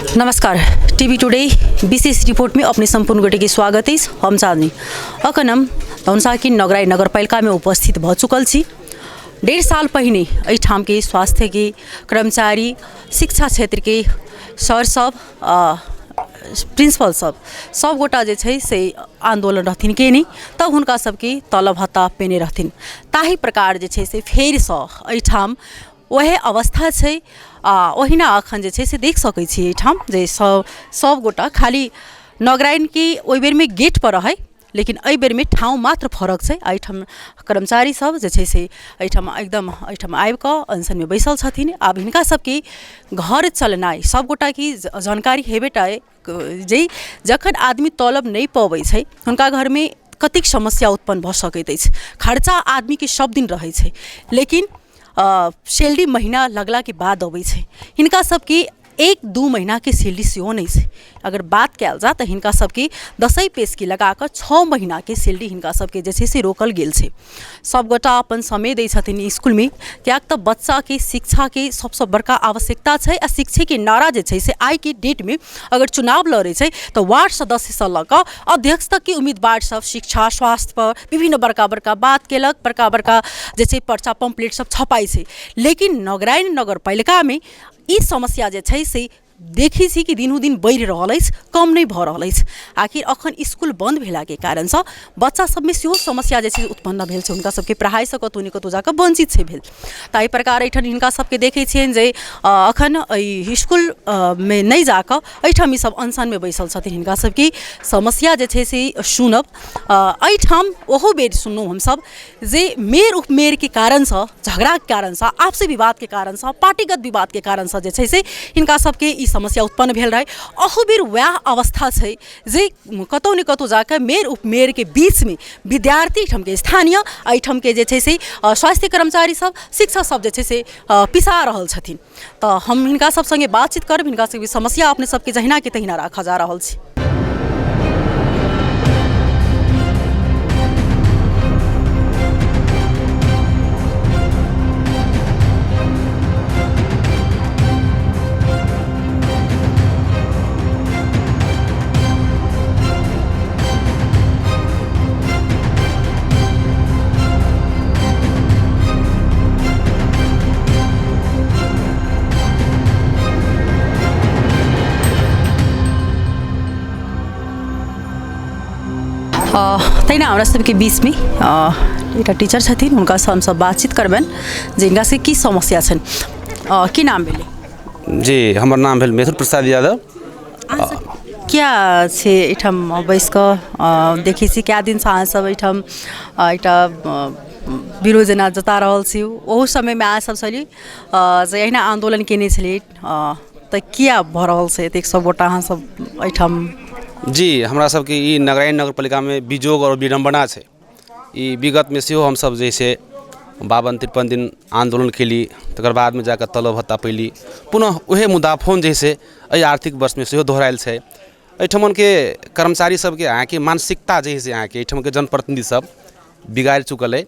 नमस्कार, TV today विशेष report में अपने सम्पूर्ण गोटे के स्वागत अछि। हम चाँदनी अखन हम धनुषाकी नगराई नगरपालिका में उपस्थित भऽ चुकल छी। 1.5 साल पहिने एहिठाम के स्वास्थ्य के कर्मचारी, शिक्षा क्षेत्र के सर सब, प्रिंसिपल सब सब गोटा जे छै से आन्दोलन रहथिन केने, तब हुनका सबके तलब भत्ता पेने रहथिन। ताहि प्रकार जे छै से फेरसँ एहिठाम वएह अवस्था छै आ ओहिना अखन जे छै से देख सकै छी एहिठाम जे सब सबगोटा खाली नगराइनके ओहि बेरमे गेटपर रहै, लेकिन एहि बेरमे ठाउँ मात्र फरक छै। एहिठाम कर्मचारी सब जे छै से एहिठाम एकदम एहिठाम आबिकऽ अनशनमे बैसल छथिन। आब हिनका सबके घर चलेनाइ सबगोटाके जानकारी हेबेटा अइ जे जखन आदमी तलब नहि पबै छै हुनका घरमे कतेक समस्या उत्पन्न भऽ सकैत अछि। खर्चा आदमीके सब दिन रहै छै, लेकिन सैलरी महीना लगलाके बाद अबै छै। हिनका सबके 1-2 महीनाके सैलरी सेहो नहि छै। अगर बात कयल जाय तऽ हिनका सबके दसैँ पेशकी लगाकऽ 6 महीनाके सैलरी हिनका सबके जे छै से रोकल गेल छै। सबगोटा अपन समय दै छथिन इसकुलमे, किएक तऽ बच्चाके शिक्षाके सबसँ बड़का आवश्यकता छै। आओर शिक्षेके नारा जे छै से आइके डेटमे अगर चुनाव लड़ै छै तऽ वार्ड सदस्यसँ लऽ कऽ अध्यक्ष तकके उम्मीदवार सब शिक्षा स्वास्थ्यपर विभिन्न बड़का बड़का बात केलक, बड़का बड़का जे छै पर्चा पम्पलेट सब छपाइ छै। लेकिन नगराइन नगरपालिकामे ई समस्या जे छै से देखै छी कि दिनोदिन बढ़ि रहल अछि, कम नहि भऽ रहल अछि। आखिर अखन इसकुल बन्द भेलाके कारणसँ बच्चा सबमे सेहो समस्या जे छै उत्पन्न भेल छै। हुनका सबके पढ़ाइसँ कतहु ने कतहु जाकऽ वञ्चित छै भेल। ताहि प्रकार एहिठाम हिनका सबके देखै छियनि जे अखन एहि इसकुल मे नहि जाकऽ एहिठाम ई सब अनशनमे बैसल छथिन। हिनका सबके समस्या जे छै से सुनब। एहिठाम ओहो बेर सुनलहुँ हमसब जे मेयर उपमेयरके कारणसँ, झगड़ाके कारणसँ, आपसी विवादके कारणसँ, पार्टीगत विवादके कारणसँ जे छै से हिनका सबके ई समस्या उत्पन्न भेल रहै। अहू बेर वएह अवस्था छै जे कतहु ने कतहु जाकऽ मेयर उपमेयरके बीचमे विद्यार्थी एहिठामके स्थानीय एहिठामके जे छै से स्वास्थ्य कर्मचारी सब, शिक्षक सब जे छै से पिसा रहल छथिन। तऽ हम हिनका सब सङ्गे बातचीत करब, हिनका सबके समस्या अपने सबके जहिनाके तहिना राखऽ जा रहल छी। तहिना हमरा सबके बीचमे एकटा टीचर छथिन, हुनकासँ हमसब बातचीत करबनि जे हिनका सबके की समस्या छनि। की नाम भेलै? जी, हमर नाम भेल मिथुन प्रसाद यादव। किया छै एहिठाम बैस कऽ देखै छी कए दिनसँ अहाँ सब एहिठाम एकटा विरोध जेना जता रहल छी। ओहू समयमे अहाँ सब छलियै जे एहिना आन्दोलन कयने छलियै, तऽ किया भऽ रहल छै एतेक सब गोटा अहाँ सब एहिठाम? जी, हमरा सबके ई नगराइन नगरपालिकामे विजोग आओर विडम्बना छै। ई विगतमे सेहो हमसब जे से 52-53 दिन आन्दोलन केली, तकर बादमे जाकऽ तलब भत्ता पयली। पुनः उएह मुद्दा फोन जे से एहि आर्थिक वर्षमे सेहो दोहरायल छै। एहिठमनके कर्मचारी सबके अहाँके मानसिकता जे है से अहाँके एहिठमनके जनप्रतिनिधि सब बिगाड़ि चुकल अइ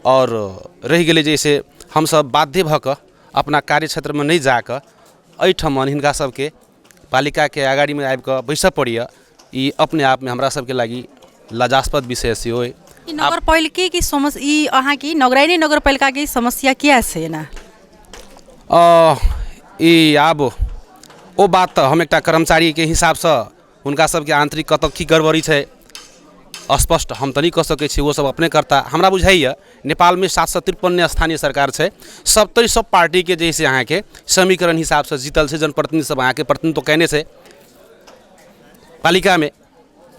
आओर रहि गेलै जे से हमसब बाध्य भऽ कऽ अपना कार्य क्षेत्रमे नहि जाकऽ एहिठमन हिनका सबके पालिकाके अगाड़ीमे आबिकऽ बैसऽ पड़ैए। ई अपने आपमे हमरा सबके लागि लज्जास्पद विषय सेहो अइ। ई नगरपालिकेके समस्या, ई अहाँके नगराइने नगरपालिकाके समस्या किया छै एना? ई आब ओ बात तऽ हम एकटा कर्मचारीके हिसाबसँ हुनका सबके आन्तरिक कतऽ की गड़बड़ी छै स्पष्ट हम तऽ नहि कऽ सकै छी, ओ सब अपने करता। हमरा बुझाइए नेपालमे 753 स्थानीय सरकार छै, सबतरि सब पार्टीके जे से अहाँके समीकरण हिसाबसँ जीतल छै जनप्रतिनिधि सब, अहाँके प्रतिनिधित्व कयने छै पालिकामे।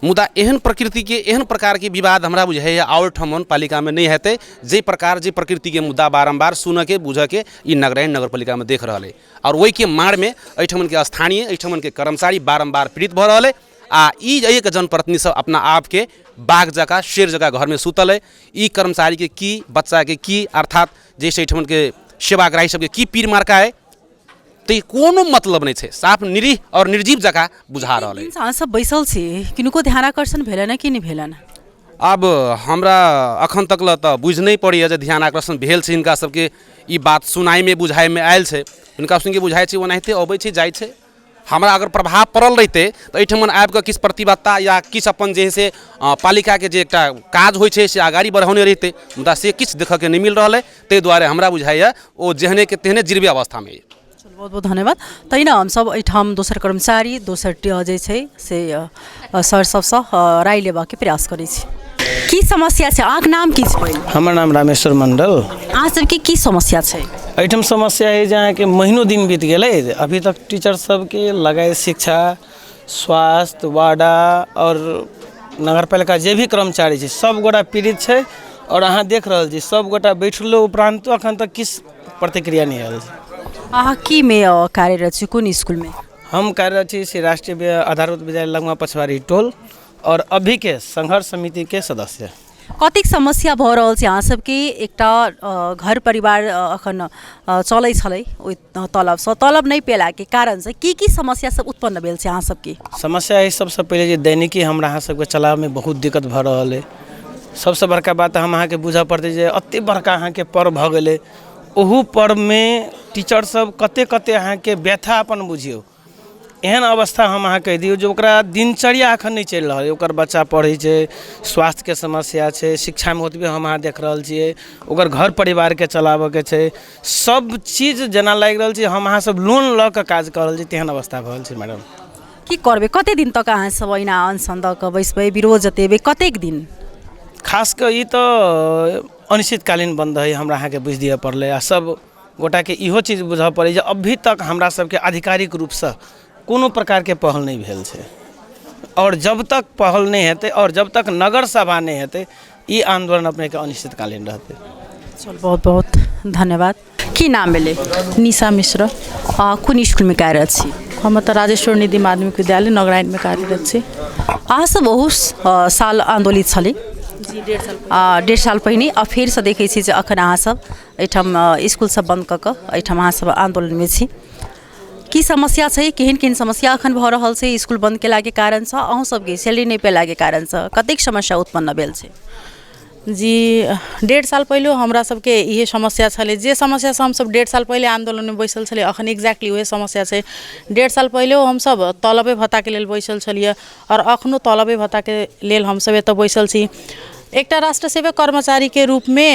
मुदा एहन प्रकृतिके एहन प्रकारके विवाद हमरा बुझाइए आओर ठमन पालिकामे नहि हेतै, जाहि प्रकार जे प्रकृतिके मुद्दा बारम्बार सुनऽके बुझऽके ई नगराइन नगरपालिकामे देख रहल अइ। आओर ओहिके मारमे एहिठमनके स्थानीय एहिठमनके कर्मचारी बारम्बार पीड़ित भऽ रहल अइ। आ ई एक जनप्रतिनिधि सब अपना आपके बाघ जकाँ शेर जकाँ घरमे सुतल अइ। ई कर्मचारीके की, बच्चाके की, अर्थात जाहिसँ एहिठमनके सेवाग्राही सबके की पीर मार्का अइ, तऽ कोनो मतलब नहि छै। साफ निरीह आओर निर्जीव जकाँ बुझा रहल अइ। अहाँ सब बैसल छी, किनको ध्यानाकर्षण भेलनि कि नहि भेलनि? आब हमरा अखन तक लए तऽ बुझि नहि पड़ैए जे ध्यान आकर्षण भेल छै हिनका सबके। ई बात सुनाइमे बुझाइमे आयल छै, हिनका सुनिके बुझाइ छै ओनाहिते अबै छै जाइ छै। हमरा अगर प्रभाव पड़ल रहितै तऽ एहिठमन आबिकऽ किछु प्रतिबद्धता या किछु अपन जे हइ से पालिकाके जे एकटा काज होइ छै से अगाड़ी बढ़ौने रहितै, मुदा से किछु देखऽके नहि मिल रहल अइ। ताहि दुआरे हमरा बुझाइए ओ जेहनेके तेहने जीर्वे अवस्थामे अइ। चलू, बहुत बहुत धन्यवाद। तहिना हमसभ एहिठाम दोसर कर्मचारी, दोसर जे छै से सर सबसँ राय लेबाके प्रयास करै छी। की समस्या छै? अहाँके नाम की छै? हमर नाम रामेश्वर मण्डल। अहाँ सबके की समस्या छै? एहिठाम समस्या है जे अहाँके महीनो दिन बीत गेलै, अभी तक टीचर सबके लगाय शिक्षा, स्वास्थ्य, वाडा आओर नगरपालिका जे भी कर्मचारी छै सब गोटा पीड़ित छै। आओर अहाँ देख रहल छी सब गोटा बैठलो उपरान्तो एखन तक किछु प्रतिक्रिया नहि आयल छै। अहाँ की मे कार्यरत छी, कोन स्कूलमे? हम कार्यरत छी श्री राष्ट्रीय आधारभूत विद्यालय लगमा पछवारी टोल आओर अभीके संघर्ष समितिके सदस्य। कतेक समस्या भऽ रहल छै अहाँ सबके? एकटा घर परिवार अखन चलै छलै ओहि तलबसँ, तलब नहि पेलाके कारणसँ की की समस्या सब उत्पन्न भेल छै अहाँ सबके? समस्या अइ सबसँ पहिले जे दैनिकी हमरा अहाँ सबके चलाबैमे बहुत दिक्कत भऽ रहल अइ। सबसँ बड़का बात हम अहाँके बुझऽ पड़तै जे एतेक बड़का अहाँके पर्व भऽ गेलै, ओहू पर्वमे टीचर सब कते कते अहाँके व्यथा अपन बुझियौ। एहन अवस्था हम अहाँ कहि दियौ जे ओकरा दिनचर्या एखन नहि चलि रहल अइ। ओकर बच्चा पढ़ै छै, स्वास्थ्यके समस्या छै, शिक्षामे ओतबे हम अहाँ देख रहल छियै, ओकर घर परिवारके चलाबऽके छै, सब चीज जेना लागि रहल छै हम अहाँ सब लोन लऽ कऽ काज कऽ रहल छी, तेहन अवस्था भऽ गेल छै मैडम। की करबै? कते दिन तक अहाँ सब एहिना अनशन दऽ कऽ बैसबै, विरोध जतेबै कतेक दिन? खास कऽ ई तऽ अनिश्चितकालीन बन्द हइ, हमरा अहाँके बुझि दिअ पड़लै। आ सब गोटाके इहो चीज बुझऽ पड़ै जे अभी तक हमरा सबके आधिकारिक रूपसँ कोनो प्रकारके पहल नहि भेल छै, आओर जब तक पहल नहि हेतै आओर जब तक नगर सभा नहि हेतै ई आन्दोलन अपनेके अनिश्चितकालीन रहतै। चल, बहुत बहुत धन्यवाद। की नाम भेलै? निशा मिश्र। कोन स्कूलमे कार्यरत छी? हम तऽ राजेश्वर निधि माध्यमिक विद्यालय नगराइनमे कार्यरत छी। अहाँ सब बहुत साल आन्दोलित छलै जी, 1.5 साल, 1.5 साल पहिने, आ फेरसँ देखै छी जे अखन अहाँ सब एहिठाम इसकुल सब बन्द कऽ कऽ एहिठाम अहाँ सब आन्दोलनमे छी। की समस्या छै? केहन केहन समस्या अखन भऽ रहल छै इसकुल बन्द केलाके कारणसँ? अहूँ सबके सैलरी नहि पेलाके कारणसँ कतेक समस्या उत्पन्न भेल छै? जी, 1.5 साल पहिलो हमरा सबके इहे समस्या छलै। जे समस्यासँ हमसब 1.5 साल पहिले आन्दोलनमे बैसल छलियै, अखन एक्जैक्टली उहे समस्या छै। 1.5 साल पहिलो हमसब तलबे भत्ताके लेल बैसल छलियै आओर अखनो तलबे भत्ताके लेल हमसब एतऽ बैसल छी। एकटा राष्ट्र सेवक कर्मचारीके रूपमे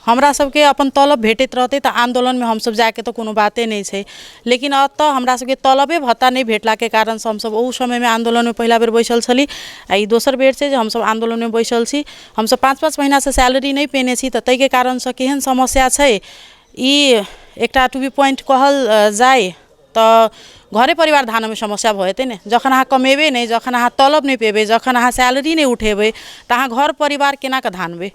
हमरा सबके अपन तलब भेटैत रहतै तऽ आन्दोलनमे हमसब जाइके तऽ कोनो बाते नहि छै, लेकिन एतऽ हमरा सबके तलबे भत्ता नहि भेटलाके कारणसँ हमसब ओहू समयमे आन्दोलनमे पहिला बेर बैसल छली, आओर ई दोसर बेर छै जे हमसब आन्दोलनमे बैसल छी। हमसब 5-5 महीनासँ सैलरी नहि पेने छी, तऽ ताहिके कारणसँ केहन समस्या छै ई एकटा टू बी पॉइंट कहल जाय तऽ घरे परिवार धानऽमे समस्या भऽ जेतै ने। जखन अहाँ कमेबै नहि, जखन अहाँ तलब नहि पेबै, जखन अहाँ सैलरी नहि उठेबै, तऽ अहाँ घर परिवार केना कऽ धानबै?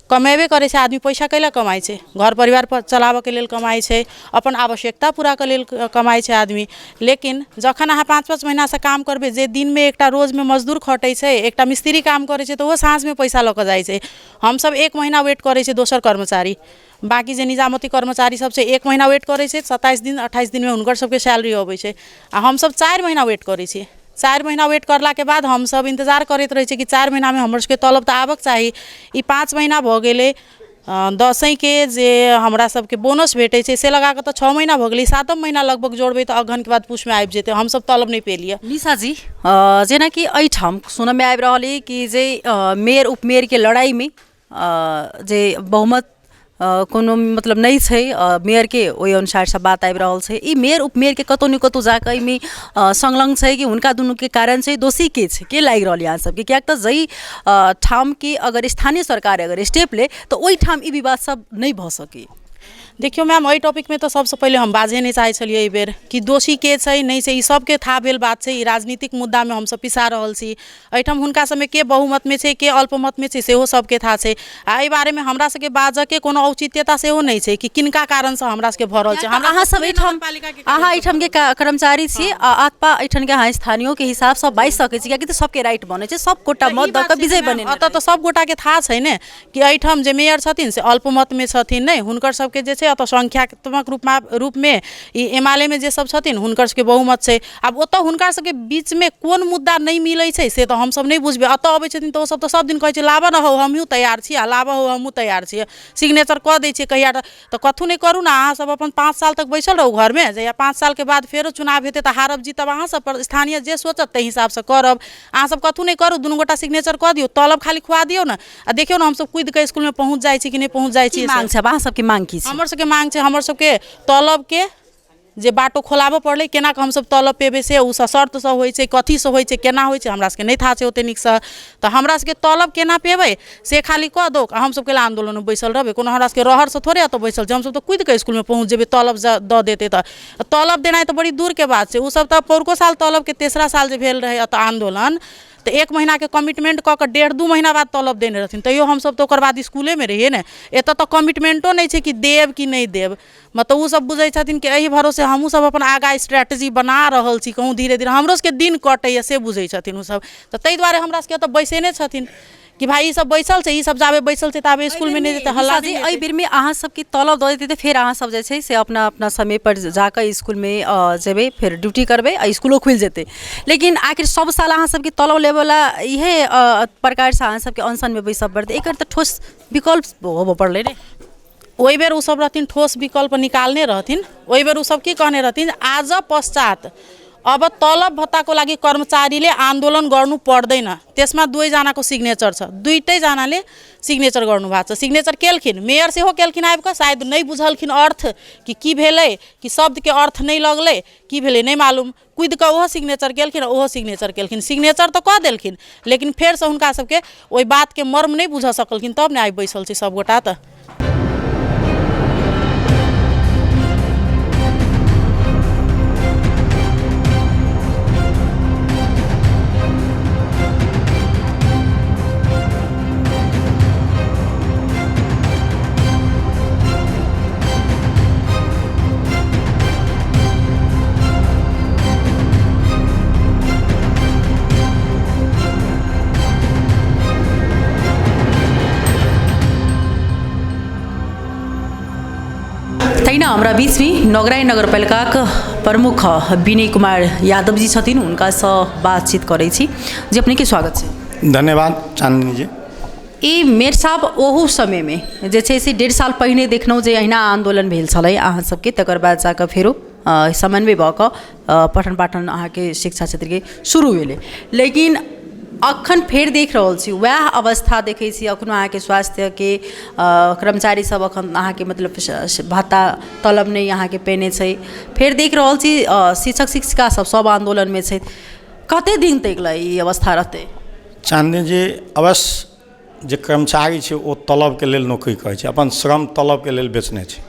कमेबे करै छै आदमी, पैसा कैला कमाइ छै? घर परिवार चलाबऽके लेल कमाइ छै, अपन आवश्यकता पूराके लेल कमाइ छै आदमी। लेकिन जखन अहाँ 5-5 महीनासँ काम करबै, जे दिनमे एकटा रोजमे मजदूर खटै छै, एकटा मिस्त्री काम करै छै, तऽ ओहो साँझमे पैसा लऽ कऽ जाइ छै। हमसब 1 महीना वेट करै छियै, दोसर कर्मचारी बाँकी जे निजामती कर्मचारी सब छै 1 महीना वेट करै छै, 27 दिन 28 दिनमे हुनकर सबके सैलरी अबै छै, आओर हमसब 4 महीना वेट करै छियै। 4 महीना वेट करलाके बाद हमसब इन्तजार करैत रहै छियै कि 4 महीनामे हमर सबके तलब तऽ आबऽके चाही। ई 5 महीना भऽ गेलै। दसैँके जे हमरा सबके बोनस भेटै छै से लगाकऽ तऽ 6 महीना भऽ गेलै, 7म महीना लगभग जोड़बै तऽ अगहनके बाद पूसमे आबि जेतै, हमसब तलब नहि पेलियै। निशाजी, जेनाकि एहिठाम सुनऽमे आबि रहल अइ कि जे मेयर उपमेयरके लड़ाइमे जे बहुमत कोनो मतलब नहि छै मेयरके, ओहि अनुसार सब बात आबि रहल छै। ई मेयर उपमेयरके कतहु ने कतहु जाकऽ एहिमे संलग्न छै कि हुनका दुनूके कारण छै? दोषी के छै, के लागि रहल यऽ अहाँ सबके? किएक तऽ जाहि ठामके अगर स्थानीय सरकार अगर स्टेप ले तऽ ओहिठाम ई विवाद सब नहि भऽ सकै। देखियौ मैम, एहि टॉपिकमे तऽ सबसँ पहिले हम बाजहे नहि चाहै छलियै एहि बेर कि दोषी के छै नहि छै, ई सबके थाह भेल बात छै। ई राजनीतिक मुद्दामे हमसब पिसा रहल छी। एहिठाम हुनका सबमे के बहुमतमे छै के अल्पमतमे छै सेहो सबके थाह छै, आ एहि बारेमे हमरा सबके बाजऽके कोनो औचित्यता सेहो नहि छै कि किनका कारणसँ हमरा सबके भऽ रहल छै। हमरा अहाँ सब एहिठाम, अहाँ एहिठामके कर्मचारी छी आ अथवा एहिठामके अहाँ स्थानीयके हिसाबसँ बाजि सकै छी, कियाकि तऽ सबके राइट बनै छै, सब गोटा मत दऽ कऽ विजय बनेने। एतऽ तऽ सब गोटाके थाह छै ने कि एहिठाम जे मेयर छथिन से अल्पमतमे छथिन, नहि हुनकर सबके जे छै एतऽ संख्यात्मक रूपमा रूपमे ई एमालेमे जे सब छथिन हुनकर सबके बहुमत छै। आब ओतऽ हुनका सबके बीचमे कोन मुद्दा नहि मिलै छै से तऽ हमसब नहि बुझबै। एतऽ अबै छथिन तऽ ओसब तऽ सब दिन कहै छै लाबऽ ने हौ हमहूँ तैयार छी, आ लाबऽ हौ हमहूँ तैयार छी, सिग्नेचर कऽ दै छियै कहिया तऽ कथू नहि करू ने, अहाँ सब अपन 5 साल तक बैसल रहू घरमे। जहिया 5 सालके बाद फेरो चुनाव हेतै तऽ हारब जीतब अहाँ सब पर, स्थानीय जे सोचत ताहि हिसाबसँ करब। अहाँ सब कथू नहि करू, दुनू गोटा सिग्नेचर कऽ दियौ, तलब खाली खुआ दियौ ने, आ देखियौ ने हमसब कुदि कऽ इसकुलमे पहुँच जाइ छी कि नहि पहुँच जाइ छी। मांग छै अहाँ सबके, मांग की छै? हमर सबके मांग छै, हमर सबके तलबके जे बाटो खोलाबऽ पड़लै, केना कऽ हमसब तलब पेबै से ओ सशर्तसँ होइ छै, कथीसँ होइ छै, केना होइ छै, हमरा सबके नहि थाह छै ओते नीकसँ। तऽ हमरा सबके तलब केना पेबै से खाली कऽ दौ, आ हमसब कैला आन्दोलनमे बैसल रहबै? कोनो हमरा सबके रहरसँ थोड़े एतऽ बैसल छै, हमसब तऽ कुदि कऽ इसकुलमे पहुँच जेबै तलब दऽ देतै तऽ। तलब देनाइ तऽ बड़ी दूरके बात छै, ओसब तऽ पौरको साल तलबके तेसरा साल जे भेल रहै एतऽ आन्दोलन, तऽ 1 महीनाके कमिटमेंट कऽ कऽ 1.5-2 महीना बाद तलब देने रहथिन, तैयो हमसब तऽ ओकर बाद इसकुलेमे रहियै ने। एतऽ तऽ कमिटमेंटो नहि छै कि देब कि नहि देब, मतलब ओसब बुझै छथिन कि एहि भरोसे हमहूँ सब अपन आगाँ स्ट्रेटजी बना रहल छी, कहूँ धीरे धीरे हमरो सबके दिन कटैए से बुझै छथिन ओसब। तऽ ताहि दुआरे हमरा सबके एतऽ बैसेने छथिन कि भाइ ई सब बैसल छै, ई सब जाबे बैसल छै ताबे इसकुलमे नहि जेतै हल्ला। एहि बेरमे अहाँ सबके तलब दऽ देतै तऽ फेर अहाँ सब जे छै से अपना अपना समयपर जाकऽ इसकुलमे जेबै, फेर ड्यूटी करबै आ इसकुलो खुलि जेतै। लेकिन आखिर सब साल अहाँ सबके तलब लेबऽला इहे प्रकारसँ अहाँ सबके अनशनमे बैसऽ पड़तै, एकर तऽ ठोस विकल्प होबऽ पड़लै ने। ओहि बेर ओसब रहथिन ठोस विकल्प निकालने रहथिन। ओहि बेर ओसब की कहने रहथिन, आज पश्चात अब तलब भत्ताको लागि कर्मचारीले आन्दोलन गर्नु पर्दैन, त्यसमा दुवैजनाको सिग्नेचर छ, दुइटैजनाले सिग्नेचर गर्नुभएको छ। सिग्नेचर केलखिन, मेयर सेहो केलखिन आबि कऽ, शायद नहि बुझलखिन अर्थ कि की भेलै, कि शब्दके अर्थ नहि लगलै, की भेलै नहि मालूम, कुदि कऽ ओहो सिग्नेचर केलखिन ओहो सिग्नेचर केलखिन, सिग्नेचर तऽ कऽ देलखिन, लेकिन फेरसँ हुनका सबके ओहि बातके मर्म नहि बुझऽ सकलखिन, तब ने आइ बैसल छै सबगोटा। तऽ तहिना हमरा बीचमे नगराई नगरपालिकाक प्रमुख विनय कुमार यादव जी छथिन, हुनकासँ बातचीत करै छी। जी अपनेके स्वागत छै। धन्यवाद चांदनी जी। ई मेयर साहब ओहू समयमे जे छै से 1.5 साल पहिने देखलहुँ जे अहिना आन्दोलन भेल छलै अहाँ सबके, तकर बाद जाकऽ फेरो समन्वय भऽ कऽ पठन पाठन अहाँके शिक्षा क्षेत्रके शुरू भेलै। लेकिन अखन फेर देख रहल छी वएह अवस्था देखै छी, अखनो अहाँके स्वास्थ्यके कर्मचारी सब अखन अहाँके मतलब भत्ता तलब नहि अहाँके पेने छै। फेर देख रहल छी शिक्षक शिक्षिका सब सब आन्दोलनमे छथि। कते दिन तक लए ई अवस्था रहतै? चांदनी जी, अवश्य जे कर्मचारी छै ओ तलबके लेल नौकरी करै छै, अपन श्रम तलबके लेल बेचने छै,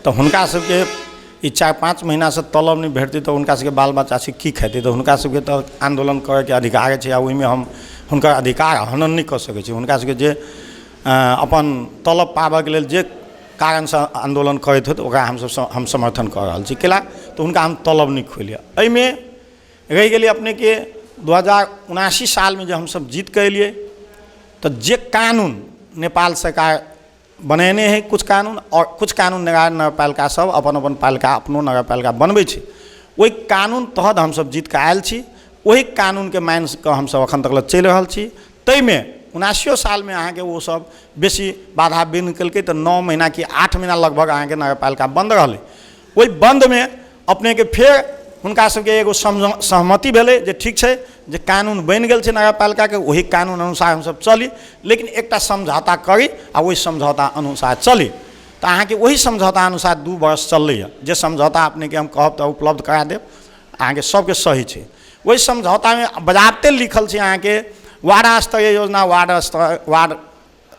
तऽ हुनका सबके ई 4-5 महीनासँ तलब नहि भेटतै तऽ हुनका सबके बाल बच्चा छै की खेतै? तऽ हुनका सबके तऽ आन्दोलन करैके अधिकार छै, आ ओहिमे हम हुनकर अधिकार हनन नहि कऽ सकै छी। हुनका सबके जे अपन तलब पाबऽके लेल जे कारणसँ आन्दोलन करैत होत ओकरा हमसब हम समर्थन कऽ रहल छी, कैला तऽ हुनका हम तलब नहि खोलियै। एहिमे रहि गेलै अपनेके 2079 सालमे जे हमसब जीत कऽ एलियै तऽ जे कानून नेपाल सरकार बनेने हइ कुछ कानून, आओर कुछ कानून नगरपालिका सब अपन अपन पालिका अपनो नगरपालिका बनबै छै, ओहि कानून तहत हमसब जीत कऽ आयल छी, ओहि कानूनके मानि कऽ हमसब एखन तक चलि रहल छी। ताहिमे 79 सालमे अहाँके ओसब बेसी बाधा विघ्न केलकै तऽ 9 महीना कि 8 महीना लगभग अहाँके नगरपालिका बन्द रहलै। ओहि बन्दमे अपनेके फेर हुनका सबके एगो सहमति भेलै जे ठीक छै, जे कानून बनि गेल छै नगरपालिकाके ओहि कानून अनुसार हमसब चली, लेकिन एकटा समझौता करी आ ओहि समझौता अनुसार चली। तऽ अहाँके ओहि समझौता अनुसार 2 वर्ष चललैए। जे समझौता अपनेके हम कहब तऽ उपलब्ध करा देब, अहाँके सबके सही छै। ओहि समझौतामे बजाबते लिखल छै अहाँके वार्ड स्तरीय योजना, वार्ड स्तर वार्ड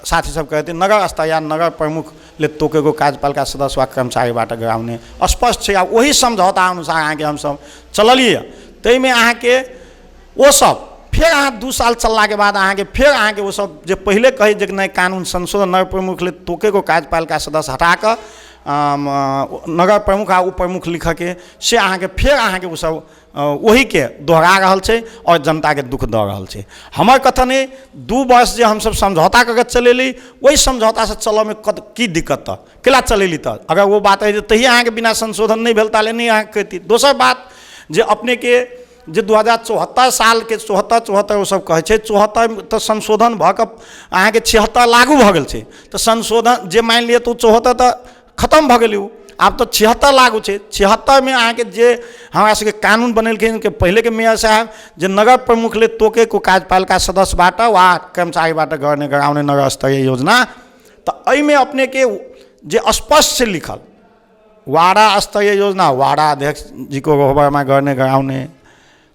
साथी सब कहते नगर स्तर या नगर प्रमुख ले तोकेको कार्यपालिका सदस्य वा कर्मचारीबाट गराउने स्पष्ट छै। आ ओहि समझौता अनुसार अहाँके हमसब चललियै। ताहिमे अहाँके ओसब फेर अहाँ 2 साल चललाके बाद अहाँके फेर अहाँके ओसब जे पहिले कहै जे नहि कानून संशोधन नगर प्रमुख ले तोकेको कार्यपालिका सदस्य हटाकऽ नगर प्रमुख आ उप प्रमुख लिखऽके, से अहाँके फेर अहाँके ओसब ओहीके दोहरा रहल छै आओर जनताके दुःख दऽ रहल छै। हमर कथन अइ 2 वर्ष जे हमसब समझौता कऽ के चलेली, ओहि समझौतासँ चलऽमे की दिक्कत तऽ केला चलेली? तऽ अगर ओ बात रहै तहिए अहाँके बिना संशोधन नहि भेल ताले नहि अहाँके कहिती। दोसर बात जे अपनेके जे 2074 सालके 74 74 ओसब कहै छै, 74 तऽ संशोधन भऽ कऽ अहाँके 76 लागू भऽ गेल छै। तऽ संशोधन जे मानि लिअ तऽ ओ 74 तऽ खतम भऽ गेलै, ओ आब तऽ 76 लागू छै। 76मे अहाँके जे हमरा सबके कानून बनेलखिन कि पहिलेके मेयर साहब जे नगर प्रमुखले तोकेको कार्यपालिका सदस्यबाट वा कर्मचारीबाट गर्ने गराउने नगर स्तरीय योजना, तऽ एहिमे अपनेके जे स्पष्ट छै लिखल वाडा स्तरीय योजना वाडा अध्यक्ष जीको रहबरमा गर्ने गराउने,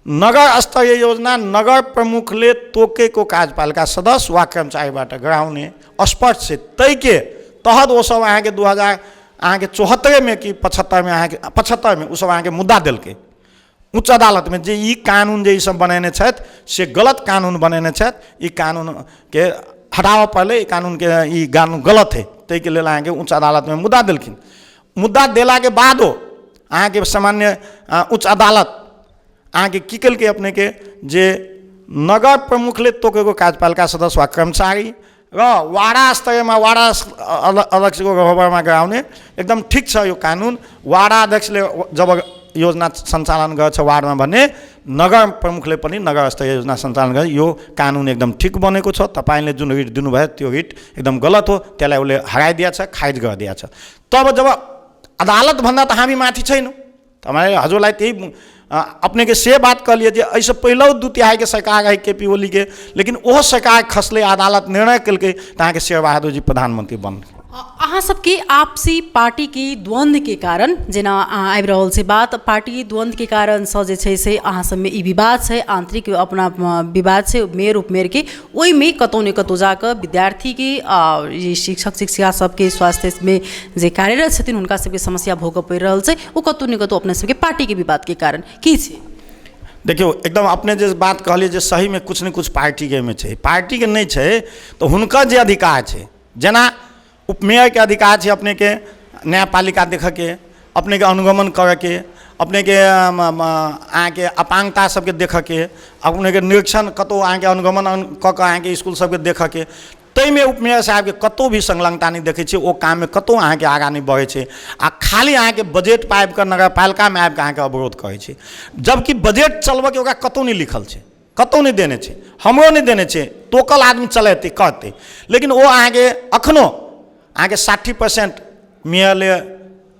नगर स्तरीय योजना नगर प्रमुखले तोकेको कार्यपालिका सदस्य वा कर्मचारीबाट गराउने स्पष्ट छै। ताहिके तहत ओसब अहाँके 2000 अहाँके 74मे कि 75मे अहाँके 75मे ओसब अहाँके मुद्दा देलकै उच्च अदालतमे जे ई कानून जे ई सब बनेने छथि से गलत कानून बनेने छथि, ई कानूनके हटाबऽ पड़लै, ई कानूनके ई कानून गलत हइ। ताहिके लेल अहाँके उच्च अदालतमे मुद्दा देलखिन। मुद्दा देलाके बादो अहाँके सामान्य उच्च अदालत अहाँके की केलकै अपनेके जे नगर प्रमुखले तोकेको कार्यपालिका सदस्य वा कर्मचारी र वाडा स्तरमा वाडा अध्यक्षको रहबरमा गराउने एकदम ठिक छ यो कानुन। वाडा अध्यक्षले जब योजना सञ्चालन गर्छ वार्डमा भने नगर प्रमुखले पनि नगर स्तरीय योजना सञ्चालन गर्छ, यो कानुन एकदम ठिक बनेको छ। तपाईँले जुन रिट दिनुभयो त्यो रिट एकदम गलत हो, त्यसलाई उसले हराइदिएको छ, खारिज गरिदिएको छ। तब जब अदालतभन्दा त हामी माथि छैनौँ। तपाईँ हजुरलाई त्यही अपनेके से बात कहलियै जे एहिसँ पहिलहु 2/3 सरकार है के पी ओलीके, लेकिन ओहो सरकार खसलै, अदालत निर्णय केलकै तऽ अहाँके शेरबहादुर जी प्रधानमंत्री बनल। अहाँ सबके आपसी पार्टीके द्वन्द्वके कारण, जेना अहाँ आबि रहल छै बात, पार्टी द्वन्द्वके कारणसँ जे छै से अहाँ सबमे ई विवाद छै, आन्तरिक अपना विवाद छै मेयर उपमेयरके, ओहिमे कतहु ने कतहु जाकऽ विद्यार्थीके आ ई शिक्षक शिक्षिका सबके स्वास्थ्यमे जे कार्यरत छथिन हुनका सबके समस्या भोगऽ पड़ि रहल छै, ओ कतहु ने कतहु अपना सबके पार्टीके विवादके कारण की छै? देखियौ एकदम अपने जे बात कहलियै जे सहीमे किछु ने किछु पार्टीके एहिमे छै, पार्टीके नहि छै तऽ हुनकर जे अधिकार छै, जेना उपमेयरके अधिकार छै अपनेके न्यायपालिका देखऽके, अपनेके अनुगमन करऽके, अपनेके अहाँके अपाङ्गता सबके देखऽके, अपनेके निरीक्षण कतहु अहाँके अनुगमन कऽ कऽ अहाँके इसकुल सबके देखऽके, ताहिमे उपमेयर साहबके कतहु भी संलग्नता नहि देखै छियै, ओ काममे कतहु अहाँके आगाँ नहि बढ़ै छै आ खाली अहाँके बजट पाबिकऽ नगरपालिकामे आबिकऽ अहाँके अवरोध करै छै, जबकि बजट चलबऽके ओकरा कतहु नहि लिखल छै, कतहु नहि देने छै, हमरो नहि देने छै, तोकल आदमी चलेतै करतै, लेकिन ओ अहाँके अखनो अहाँके 60% मेयरले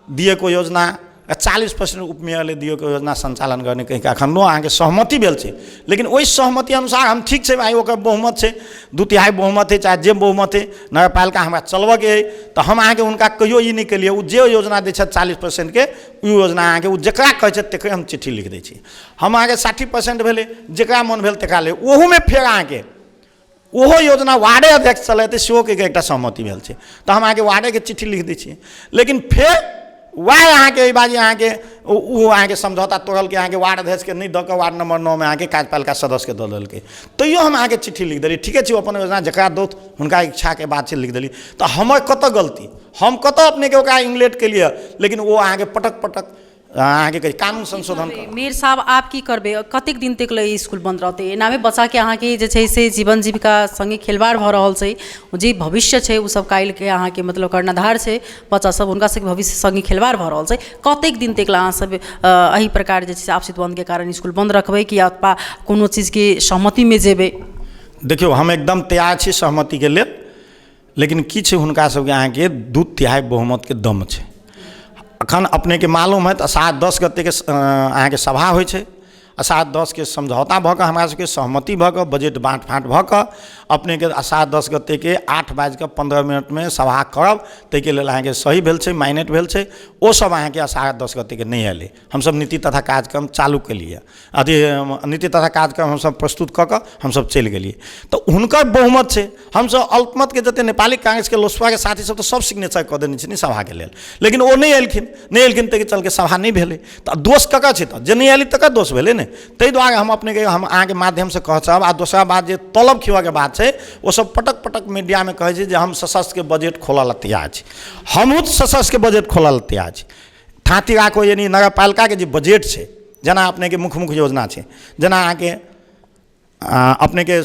दिएको योजना आ 40% उपमेयरले दिएको योजना सञ्चालन गर्ने कहिके अखनो अहाँके सहमति भेल छै, लेकिन ओहि सहमति अनुसार हम ठीक छै भाइ, ओकर बहुमत छै, 2/3 बहुमत है चाहे जे बहुमत है, नगरपालिका हमरा चलबऽके अइ तऽ हम अहाँके हुनका कहियो ई नहि केलियै, ओ जे योजना दै छथि 40%के ओ योजना अहाँके ओ जकरा कहै छथि तकरे हम चिट्ठी लिख दै छी। हम अहाँके 60% भेलै, जकरा मन भेल तकरा ले, ओहूमे फेर अहाँके ओहो योजना वार्डे अध्यक्ष चलेतै सेहो के एकटा सहमति भेल छै, तऽ हम अहाँके वार्डेके चिट्ठी लिख दै छी, लेकिन फेर वएह अहाँके एहि बाजी अहाँके ओ अहाँके समझौता तोड़लकै, अहाँके वार्ड अध्यक्षके नहि दऽ कऽ वार्ड नंबर 9 मे अहाँके कार्यपालिका सदस्यके दऽ देलकै, तैयो हम अहाँके चिट्ठी लिख देलियै, ठीके छै ओ अपन योजना जकरा दौथ हुनका इच्छाके बात छै लिख देलियै, तऽ हमर कतऽ गलती, हम कतऽ अपनेके ओकरा इंगलेट केलियै, लेकिन ओ अहाँके पटक पटक अहाँके कहै कानून संशोधन करू। मेयर साहब आब की करबै, कतेक दिन तक ले इसकुल बन्द रहतै? एनामे बच्चाके अहाँके जे छै से जीवन जीविका सङ्गे खेलवाड़ भऽ रहल छै, जे भविष्य छै ओ सब काल्हिके अहाँके मतलब कर्णधार छै बच्चा सब, हुनका सबके भविष्य सङ्गे खेलवाड़ भऽ रहल छै। कतेक दिन तक ले अहाँ सब एहि प्रकार जे छै से आपसी द्वन्द्वके कारण इसकुल बन्द रखबै कि अथवा कोनो चीजके सहमतिमे जेबै? देखियौ हम एकदम तैयार छी सहमतिके लेल, लेकिन की छै हुनका सबके अहाँके 2/3 बहुमतके दम छै। अखन अपनेके मालूम है तऽ 7-10 गतेके अहाँके सभा होइ छै, आ 7-10 के समझौता भऽ कऽ हमरा सबके सहमति भऽ कऽ बजट बाँट फाँट भऽ कऽ अपनेके 7-10 गतेके 8:15 सभा करब, ताहिके लेल अहाँके सही भेल छै, माइनेट भेल छै। ओ सब अहाँके 10:30 गतेके नहि अयलै। हमसब नीति तथा कार्यक्रम चालू केलियै, अथी नीति तथा कार्यक्रम हमसब प्रस्तुत कऽ कऽ हमसब चलि गेलियै, तऽ हुनकर बहुमत छै, हमसब अल्पमतके जते नेपाली कांग्रेसके लोसपाके साथी सब तऽ सब सिग्नेचर कऽ देने छै ने सभाके लेल, लेकिन ओ नहि एलखिन, नहि एलखिन ताहिके चलते सभा नहि भेलै। तऽ दोष ककर छै? तऽ जे नहि एलै तकर दोष भेलै ने। ताहि दुआरे हम अपनेके हम अहाँके माध्यमसँ कहऽ चाहब। आ दोसरा बात जे तलब खिबऽके बात छै, ओ सब पटक पटक मीडियामे कहै छै जे हम सशस्त्रके बजट खोलऽ लए तैयार छी, हमहूँ सशस्त्रके बजट खोलऽ लए तैयार छी। थाती राखो यानी नगरपालिकाके जे बजट छै जेना अपनेके मुख्य मुख्य योजना छै, जेना अहाँके अपनेके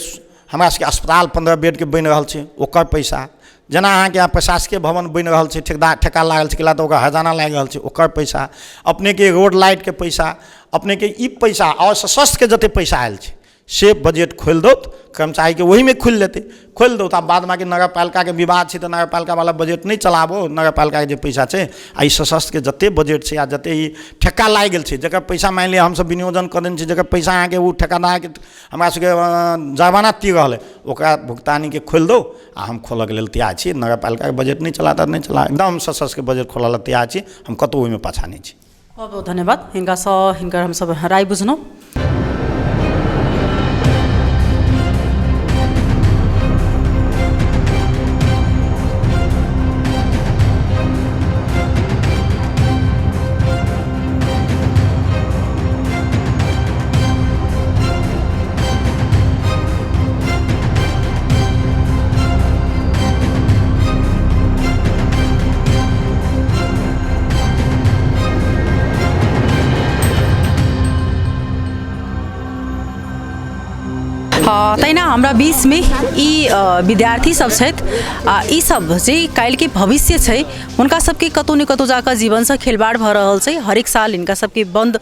हमरा सबके अस्पताल 15 बेडके बनि रहल छै, ओकर पैसा, जेना अहाँके प्रशासकीय भवन बनि रहल छै, ठेकेदार ठेका लागल छै, तऽ ओकर हर्जाना लागि रहल छै, ओकर पैसा, अपनेके रोड लाइटके पैसा, अपनेके ई पैसा आओर सशस्त्रके जते पैसा आयल छै से बजट खोलि दौत, कर्मचारीके ओहिमे खुलि जेतै, खोलि दौत। आब बाद बाँकी नगरपालिकाके विवाद छै तऽ नगरपालिकावला बजट नहि चलाबो, नगरपालिकाके जे पैसा छै आ ई सशस्त्रके जते बजट छै आ जते ई ठेका लागि गेल छै, जकर पैसा मानि लिअ हमसब विनियोजन कऽ देने छी, जकर पैसा अहाँके ओ ठेकेदारके हमरा सबके जमानत तीर रहल अइ, ओकरा भुगतानीके खोलि दौ आ हम खोलऽके लेल तैयार छी। नगरपालिकाके बजट नहि चला तऽ नहि चला, एकदम सशस्त्रके बजट खोलऽ लेल तैयार छी हम, कतहु ओहिमे पाछाँ नहि छी। बहुत बहुत धन्यवाद हिनकासँ, हिनकर हमसब राय बुझलहुँ। तहिना हमरा बीचमे ई विद्यार्थी सब छथि आ ई सब जे काल्हिके भविष्य छै हुनका सबके कतहु ने कतहु जाकऽ जीवनसँ खेलबाड़ भऽ रहल छै। हरेक साल हिनका सबके बन्द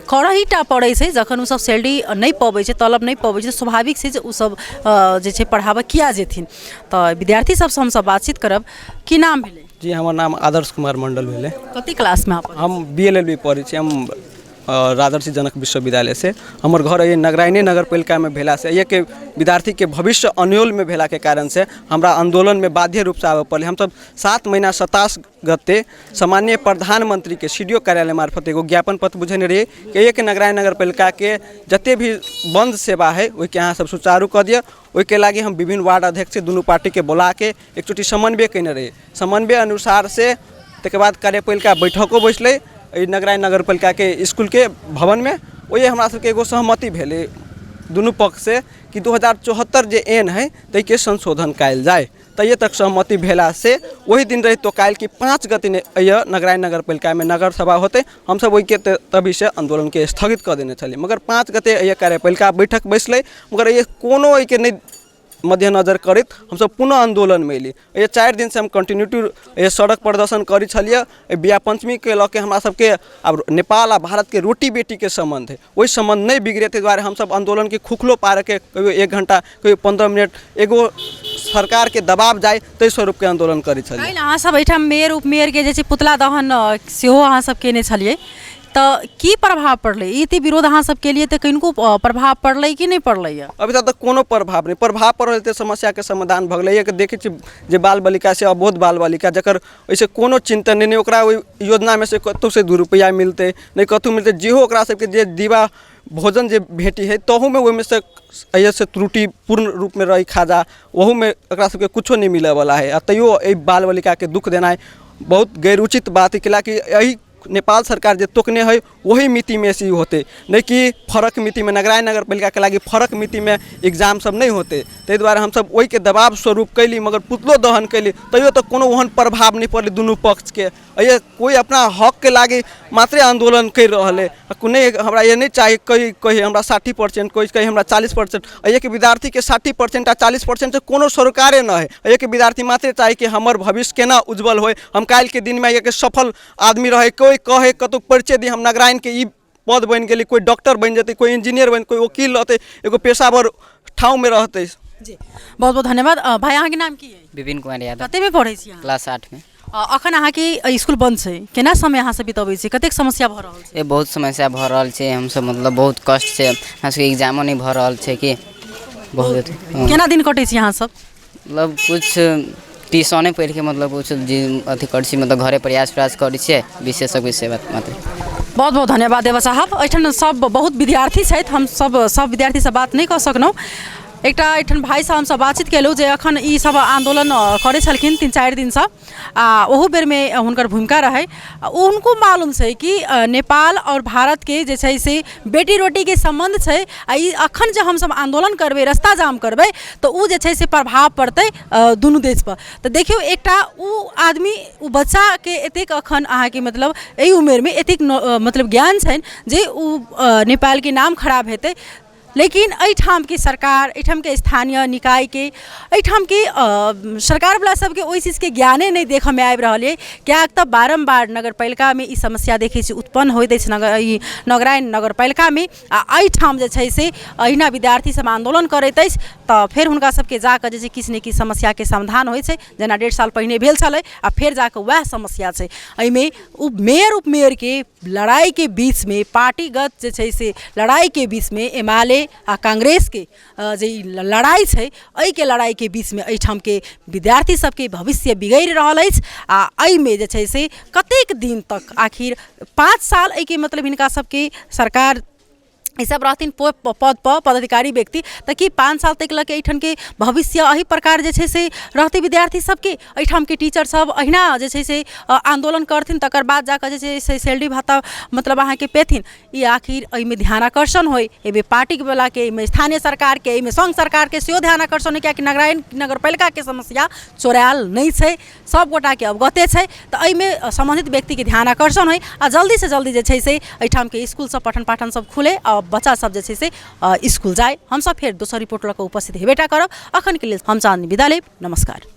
करही टा पड़ै छै। जखन ओसब सैलरी नहि पबै छै, तलब नहि पबै छै, स्वाभाविक छै जे ओसब जे छै पढ़ाबऽ किया जेथिन। तऽ विद्यार्थी सबसँ हमसब बातचीत करब। की नाम भेलै? जी, हमर नाम आदर्श कुमार मंडल भेलै। कते क्लासमे अहाँ पढ़ै? हम बी एल एल बी पढ़ै छी। हम राजर्षि जनक विश्वविद्यालयसँ। हमर घर एहि नगरायने नगरपालिकामे भेलासँ एहिके विद्यार्थीके भविष्य अन्योलमे भेलाके कारणसँ हमरा आन्दोलनमे बाध्य रूपसँ आबऽ पड़लै। हमसब 7 महीना 27 गते सामान्य प्रधानमंत्रीके सी डी ओ कार्यालय मार्फत एगो ज्ञापन पत्र बुझेने रहियै कि एक नगरायन नगरपालिकाके जते भी बन्द सेवा है ओहिके अहाँ सब सुचारू कऽ दिअ। ओहिके लागि हम विभिन्न वार्ड अध्यक्ष दुनू पार्टीके बोलाके एकचोटि समन्वय कयने रहियै। समन्वय अनुसार से तकर बाद कार्यपालिका बैठको बैसलै एहि नगरायन नगरपालिकाके इसकुलके भवनमे। ओहि हमरा सबके एगो सहमति भेलै दुनू पक्षसँ कि 2074 जे एन है ताहिके संशोधन कयल जाय। तैये तक सहमति भेला से वही दिन रही तो काल्हि कि 5 गते एहि नगरायन नगरपालिकामे नगर सभा होतै। हमसब ओहिके तभी से आन्दोलनके स्थगित कऽ देने छलियै। मगर 5 गते एहि कार्यपालिका बैठक बैसलै, मगर एहि कोनो एहिके नहि मद्देनजर करैत हमसब पुनः आन्दोलनमे एलियै। एहि 4 दिनसँ हम कंटिन्यूटी एहि सड़क प्रदर्शन करै छलियै। एहि बियाह पञ्चमीके लऽ के हमरा सबके आब नेपाल आ भारतके रोटी बेटीके सम्बन्ध है, ओहि सम्बन्ध नहि बिगड़े ताहि दुआरे हमसब आन्दोलनके खुखलो पारके कहियो 1 घंटा कहियो 15 मिनट एगो सरकारके दबाव जाय ताहि स्वरूपके आन्दोलन करै छलियै। काल्हि अहाँ सब एहिठाम मेयर उपमेयरके जे छै पुतला दहन सेहो अहाँ सब केने छलियै, तऽ की प्रभाव पड़लै? ई एते विरोध अहाँ सब केलियै तऽ कनिको प्रभाव पड़लै कि नहि पड़लै? अभी तक तऽ कोनो प्रभाव नहि। प्रभाव पड़ल तऽ समस्याके समाधान भऽ गेलै। एक देखै छी जे बाल बालिका से अबोध बाल बालिका जकर ओहिसँ कोनो चिन्तन नहि, ओकरा ओहि योजनामे से कतहुसँ 2 रुपैआ मिलतै नहि कतहु मिलतै, जेहो ओकरा सबके जे दीवा भोजन जे भेटी हइ तहूमे ओहिमे से एहिसँ त्रुटिपूर्ण रूपमे रहै खाजा, ओहूमे एकरा सबके कुछो नहि मिलऽवला हइ। आ तैयो एहि बाल बालिकाके दुःख देनाइ बहुत गैर उचित बात हइ, कैलाकि एहि नेपाल सरकार जे तोकने हइ वही मितिमे से होतै, नहि कि फरक मितिमे। नगराय नगरपालिकाके लागि फरक मितिमे एग्जाम सब नहि होतै, ताहि दुआरे हमसब ओहिके दबाव स्वरूप कैली, मगर पुतलो दहन कैली तैयो तऽ कोनो ओहन प्रभाव नहि पड़लै दुनू पक्षके। एहि कोइ अपना हकके लागि मात्रे आन्दोलन करि रहल हइ। नहि हमरा ये नहि चाही, कोइ कही हमरा 60%, कोइ कही हमरा 40%। एहिके विद्यार्थीके 60% आ 40% से कोनो सरोकारे नहि हइ। एहिके विद्यार्थी मात्रे चाही कि हमर भविष्य केना उज्जवल होइ, हम काल्हिके दिनमे एहिके सफल आदमी रहै, कोइ कहै कतहु परिचय दी हम नगरायनके ई पद बनि गेली, कोइ डॉक्टर बनि जेतै, कोइ इंजीनियर बनि, कोइ वकील रहतै, एगो पेशावर ठाउँमे रहतै। जी, बहुत बहुत धन्यवाद। भाइ अहाँके नाम की अइ? विपिन कुमार यादव। कतेमे पढ़ै छी अहाँ? क्लास 8 में। अखन अहाँके स्कूल बंद छै, केना समय अहाँ सब बितबै छी, कतेक समस्या भऽ रहल छै? ए बहुत समस्या भऽ रहल छै, हमसब मतलब बहुत कष्ट छै, हमरा सबके एग्जामो नहि भऽ रहल छै कि बहुत। केना दिन कटै छी अहाँ सब? मतलब कुछ ट्यूशने पढ़िके मतलब कुछ जे अथी करै छी, मतलब घरे प्रयास प्रयास करै छियै, विशेष विषय बात मात्र। बहुत बहुत धन्यवाद देवा साहब। एहिठाम सब बहुत विद्यार्थी छथि, हम सब विद्यार्थीसँ बात नहि कऽ सकलहुँ। एकटा एहिठाम भाइसँ हमसभ बातचीत केलहुँ जे एखन ई सब आन्दोलन करै छलखिन 3-4 दिनसँ, आ ओहू बेरमे हुनकर भूमिका रहै। आ हुनको मालूम छै कि नेपाल आओर भारतके जे छै से बेटी रोटीके सम्बन्ध छै, आ ई अखन जे हमसभ आन्दोलन करबै, रस्ता जाम करबै, तऽ ओ जे छै से प्रभाव पड़तै दुनू देशपर। तऽ देखियौ, एकटा ओ आदमी, ओ बच्चाके एतेक अखन अहाँके मतलब एहि उमेरमे एतेक मतलब ज्ञान छनि जे ओ नेपालके नाम खराब हेतै। लेकिन एहिठामके सरकार, एहिठामके स्थानीय निकायके, एहिठामके सरकारवला सबके ओहि चीजके ज्ञाने नहि देखऽमे आबि रहल अइ, किएक तऽ बारम्बार नगरपालिकामे ई समस्या देखै छी उत्पन्न होइत अछि नगर ई नगराइन नगरपालिकामे। आ एहिठाम जे छै से अहिना विद्यार्थी सब आन्दोलन करैत अछि तऽ फेर हुनका सबके जाकऽ जे छै किछु ने किछु समस्याके समाधान होइ छै, जेना 1.5 साल पहिने भेल छलै, आ फेर जाकऽ वएह समस्या छै। एहिमे मेयर उपमेयरके लड़ाइके बीचमे, पार्टीगत जे छै से लड़ाइके बीचमे, एमाले आ कांग्रेसके जे ई लड़ाइ छै, एहिके लड़ाइके बीचमे एहिठामके विद्यार्थी सबके भविष्य बिगड़ि रहल अछि। आ एहिमे जे छै से कतेक दिन तक, आखिर 5 साल एहिके मतलब हिनका सबके सरकार ई सब रहथिन पद पर पदाधिकारी व्यक्ति, तऽ की 5 साल तक लऽ के एहिठामके भविष्य एहि प्रकार जे छै से रहतै विद्यार्थी सबके? एहिठामके टीचर सब अहिना जे छै से आन्दोलन करथिन, तकर बाद जाकऽ जे छै से सैलरी भत्ता मतलब अहाँके पेथिन? ई आखिर एहिमे ध्यानाकर्षण होइ एहिमे पार्टीवलाके, एहिमे स्थानीय सरकारके, एहिमे संघ सरकारके सेहो ध्यानाकर्षण होइ, किएकि नगराइन नगरपालिकाके समस्या चोरायल नहि छै, सब गोटाके अवगते छै। तऽ एहिमे सम्बन्धित व्यक्तिके ध्यान आकर्षण होइ आ जल्दीसँ जल्दी जे छै से एहिठामके इसकुल सब पठन पाठन सब खुलै आ बच्चा सब जे छै से इसकुल जाइ। हमसब फेर दोसर रिपोर्ट लऽ कऽ उपस्थित हेबेटा करब। अखनके लेल हम चाँदनी विदा लेब। नमस्कार।